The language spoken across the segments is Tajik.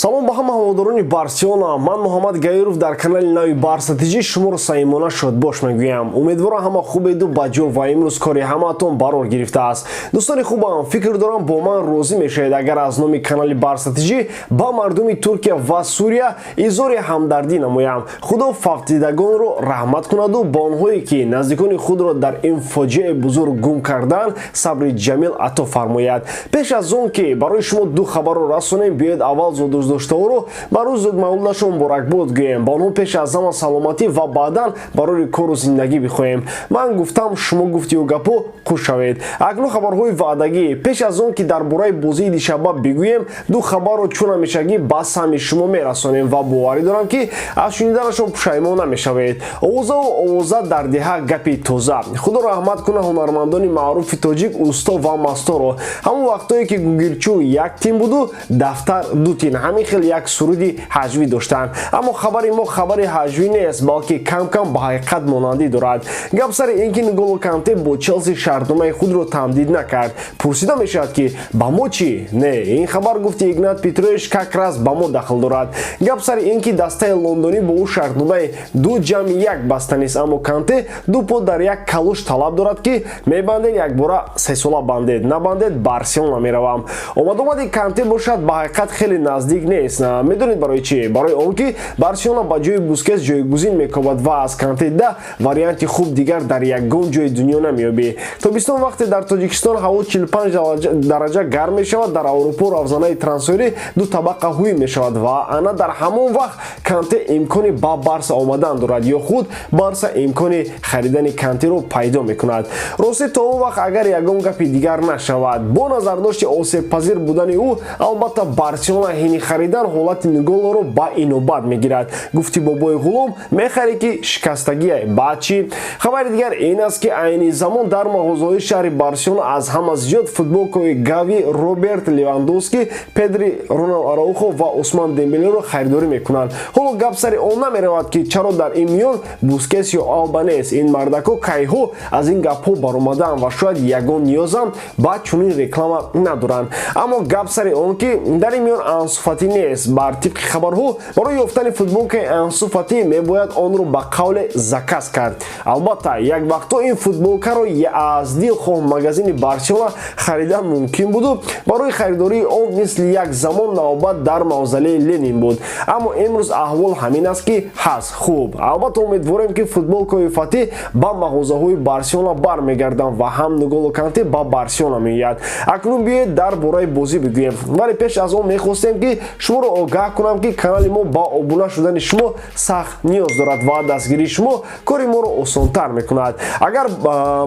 Салом ба ҳама ҳаводорони Барселона. Ман Муҳаммад Гаиров, дар канали нави Барса ТЖ шуморо самимона шодбош мегӯям. Умедворам, ҳама хубеду баҷо ва имрӯз кори ҳамаатон барор гирифтааст. Дӯстони хубам, фикр дорам, бо ман розӣ мешавед, агар аз номи канали Барса ТЖ ба мардуми Туркия ва Сурия изҳори ҳамдардӣ намоям. Худо фавтидагонро раҳмат кунаду ба онҳое, ки наздикони худро дар ин фоҷиаи бузург гум карданд, сабри ҷамил ато фармояд. Пеш аз он ки барои шумо ду хабарро расонем, биёед, аввал зодрӯздоштаҳоро ба рӯзи мавлудашон муборакбод гӯем, ба онҳо пеш аз ҳама саломатӣ ва баъдан барои кору зиндагӣ бихоҳем. Ман гуфтам, шумо гуфтию гапо хуш шавед. Акнун хабарҳои ваъдагӣ. Пеш аз он ки дар бораи бозии дишаба бигӯем, ду хабарро чун ҳамешагӣ ба самъи шумо мерасонем ва боварӣ дорам, ки аз шуниданашон пушаймон намешавед. Овозаву овоза дар деҳа гапи тоза. Худо раҳмат кунад ҳунармандони маъруфи тоҷик Усто ва Масторо. Ҳамон вақтое ки гугирчӯ як тин буду дафтар ду тин, ҳамин хел як суруди ҳаҷвӣ доштанд. Аммо хабари мо хабари ҳаҷвӣ нест, балки кам-кам ба ҳақиқат монандӣ дорад. Гап сари ин ки Нголо Канте бо Челси шартномаи худро тамдид накард. Пурсида мешавад, ки ба мо чӣ? Не, ин хабар, гуфти Игнат Петрович, как раз ба мо дахл дорад. Гап сари ин ки дастаи лондонӣ бо ӯ шартномаи 2+1 баста нест, аммо Канте ду по дар як калош талаб дорад, ки мебандед, якбора сесола бандед, набандед, Барселона меравам. Омадомади Канте бошад, ба ҳақиқат хеле наздик нест. Медонед барои чӣ? Барои он ки Барселона ба ҷои Бускес ҷойгузин мекобад ва аз Канте да варианти хуб дигар дар ягон ҷои дунё намеёбӣ. Тобистон, вақте дар Тоҷикистон ҳаво 45 дараҷа гарм мешавад, дар Аврупо равзанаи трансферӣ ду табақа ҳуй мешавад ва ана дар ҳамон вақт Канте имкони ба Барса омадан дорад ё худ Барса имкони харидани Кантеро пайдо мекунад. Ростӣ, то он вақт агар ягон гапи дигар нашавад. Бо назардошти осебпазир будани ӯ, албатта, Барселона ҳини харидан ҳолати Нголоро ба инобат мегирад. Гуфти бобои ғулом, мехарӣ, ки шикастагие. Баъд чӣ? Хабари дигар ин аст, ки айни замон дар мағозаҳои шаҳри Барселона аз ҳама зиёд футболкаҳои Гави, Роберт Левандовски, Педри, Роналд Араухо ва Усман Дембелеро харидорӣ мекунанд. Ҳоло гап сари он намеравад, ки чаро дар ин миён Бускес ё Алба нест. Ин мардако кайҳо аз ин гапҳо баромадаанд ва шояд ягон ниёзам ба чунин реклама надоранд. Аммо гап сари он ки дар ин миён Ансу Фати нест. Бар тибқи хабарҳо, барои ёфтани футболкаи Ансу Фати мебояд онро ба қавле заказ кард. Албатта, як вақтҳо ин футболкаро аз дилхоҳ магазини Барселона харидан мумкин буду барои харидории он мисли як замон навбат дар мавзолеи Ленин буд, аммо имрӯз аҳвол ҳамин аст, ки ҳаст. Хуб, албатта, умедворем, ки футболкаҳои Фати ба мағозаҳои Барселона бармегарданд ва ҳам Нголо Канте ба Барселона меояд. Акнун биёед, дар бораи бозӣ бигӯем, вале пеш аз он мехостем, ки шуморо огаҳ кунам, ки канали мо ба обуна шудани шумо сахт ниёз дорад ва дастгирии шумо кори моро осонтар мекунад. Агар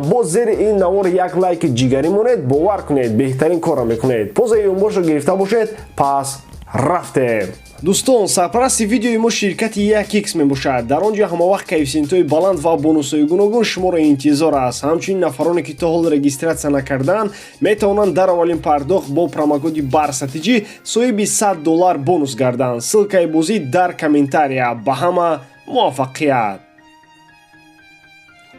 боз зери ин навор як лайки ҷигарӣ монед, бовар кунед, беҳтарин корро мекунед. Позаи ёнбошро гирифта бошед. Пас рафтем. Дӯстон, сарпарасти видеои мо ширкати 1x мебошад. Дар он ҷо ҳамавақт коэффисиентҳои баланд ва бонусҳои гуногун шуморо интизор аст. Ҳамчунин нафароне, ки то ҳол регистрация накардаанд, метавонанд дар аввалин пардохт бо промокоди БАРСАТИҷӣ соҳиби 100 доллар бонус гарданд. Ссылкаи бозӣ дар комментария. Ба ҳама муваффақият!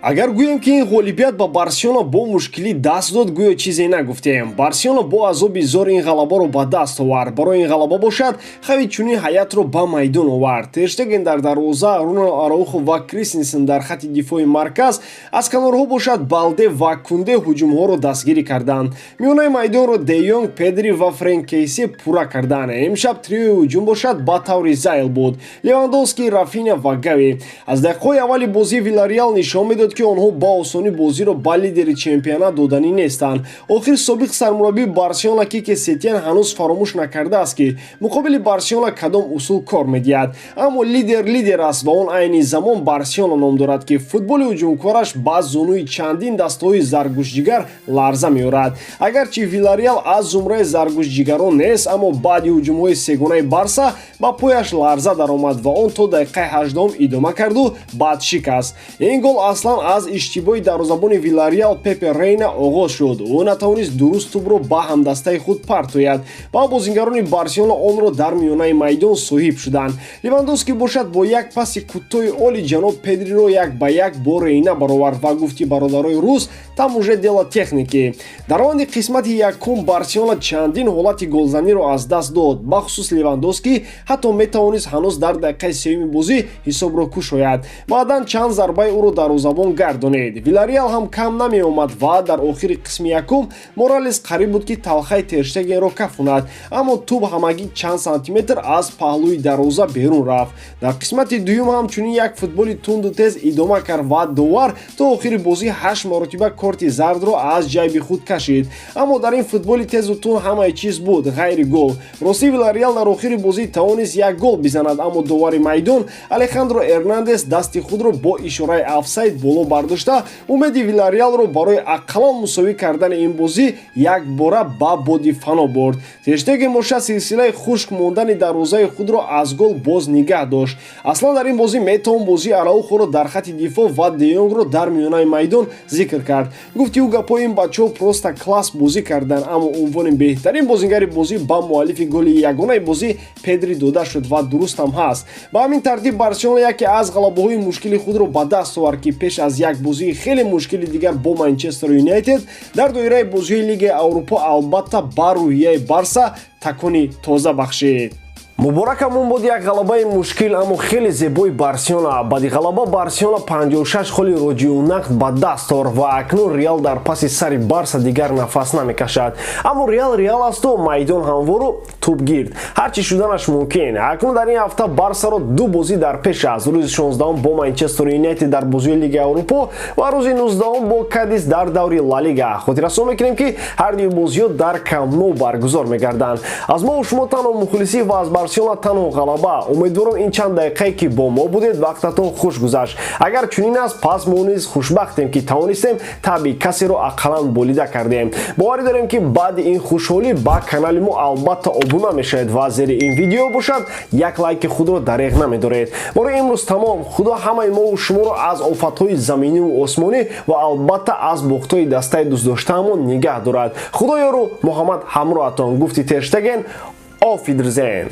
Агар гӯем, ки ин ғолибият ба Барселона бо мушкилӣ даст дод, гӯё чизе нагуфтем. Барселона бо азоби зор ин ғалабаро ба даст овард. Барои ин ғалаба бошад, Хави чунин ҳайатро ба майдон овард: Терштеген дар дарвоза, Роналд Араухо ва Кристенсен дар хатти дифои марказ, аз канорҳо бошад Балде ва Кунде ҳуҷумҳоро дастгирӣ карданд. Миёнаи майдонро Де Йонг, Педри ва Френк Кейсе пурра карданд. Имшаб триои ҳуҷум бошад, ба таври зайл буд: Левандовски, Рафиня ва Гави. Аз дақиқаҳои аввали бозӣ Вилареал нишон медод, ки онҳо ба осонӣ бозиро ба лидери чемпионат доданӣ нестанд. Охир собиқ сармураббии Барселона Кике Сетиан ҳанӯз фаромӯш накардааст, ки муқобили Барселона кадом усул кор медиҳад. Аммо лидер лидер аст ва он айни замон Барселона ном дорад, ки футболи ҳуҷумкораш ба зонуи чандин дастаҳои заргӯшҷигар ларза меорад. Агарчи Вилареал аз зумраи заргӯшҷигарон нест, аммо баъди ҳуҷумҳои сегонаи Барса ба пояш ларза даромад ва он то дақиқаи 18-ум идома карду баъд шикаст. Ин гол аслан аз иштибоҳи дарвозабони Вилареал Пепе Рейна оғоз шуд. Ӯ натавонист дуруст тӯбро ба ҳамдастаи худ партояд ва бозингарони Барселона онро дар миёнаи майдон соҳиб шуданд. Левандовски бошад, бо як паси кӯтоҳи оли ҷаноб Педриро як ба як бо Рейна баровард ва гуфти бародарои рус: «Там уже дело техники». Дар раванди қисмати якум Барселона чандин ҳолати голзаниро аз даст дод. Бахусус Левандовски ҳатто метавонист ҳанӯз дар дақиқаи сеюми бозӣ ҳисобро кушояд. Баъдан чанд зарбаи ӯро дарвозабон гардонид. Вилареал ҳам кам намеомад ва дар охири қисми якум Моралес қариб буд, ки талхаи Терштегенро кафонад, аммо тӯб ҳамагӣ чанд сантиметр аз паҳлӯи дарвоза берун рафт. Дар қисмати дуюм ҳам чунин як футболи тунду тез идома кард ва довар то охири бозӣ ҳашт маротиба корти зардро аз ҷайби худ кашид. Аммо дар ин футболи тезу тунд ҳамаи чиз буд, ғайри гол. Ростӣ, Вилареал дар охири бозӣ тавонист як гол бизанад, аммо довари майдон Алехандро Эрнандес дасти худро бо ишораи офсайд боло бардошта, умеди Вилареалро барои ақаллан мусовӣ кардани ин бозӣ якбора ба боди фано бурд. Терштеген бошад, силсилаи хушк мондани дарвозаи худро аз гол боз нигаҳ дошт. Аслан дар ин бозӣ метавон бозии Араухоро дар хати дифоъ ва Деёнгро дар миёнаи майдон зикр кард. Гуфти ӯ гапҳои, ин бачаҳо просто класс бозӣ карданд, аммо унвони беҳтарин бозингари бозӣ ба муаллифи голи ягонаи бозӣ Педри дода шуд ва дуруст ҳам ҳаст. Ба ҳамин тартиб Барселона яке аз ғалабаҳои мушкили худро ба даст овард, ки пеш аз як бозии хеле мушкили дигар бо Манчестер Юнайтед дар доираи бозиҳои Лигаи Аврупо, албатта, ба рӯҳияи Барса такони тоза бахшид. Муборакамон буд як ғалабаи мушкил, аммо хеле зебои Барселона. Баъди ғалаба Барселона 56 холи роҷиу нақд ба даст овард ва акнун Реал дар паси сари Барса дигар нафас намекашад. Аммо Реал Реал асту, майдон ҳамвору тӯбгирд, ҳар чӣ шуданаш мумкин. Акнун дар ин ҳафта Барсаро ду бозӣ дар пеш аст: рӯзи 16 бо Манчестер Юнайтед дар бозии Лигаи Аврупо ва рӯзи 19 бо Кадис дар даври Ла Лига. Хотиррасон мекунем, ки ҳар дуи бозиҳо дар Камп Ну баргузор мегарданд. Аз мо шумо танҳо мухлисӣ ва аз Барселона танҳо ғалаба. Умедворам, ин чанд дақиқае, ки бо мо будед, вақтатон хуш гузашт. Агар чунин аст, пас мо низ хушбахтем, ки тавонистем таъби касеро ақаллан болида кардем. Боварӣ дорем, ки баъди ин хушҳолӣ ба канали мо албатта обуна мешавед ва зери ин видео бошад, як лайки худро дареғ намедоред. Барои имрӯз тамом. Худо ҳамаи мову шуморо аз офатҳои заминиву осмонӣ ва албатта аз бохтҳои дастаи дӯстдоштаамон нигаҳ дорад. Худо ёру Муҳаммад ҳамроҳатон. Гуфти Терштеген: Auf Wiedersehen.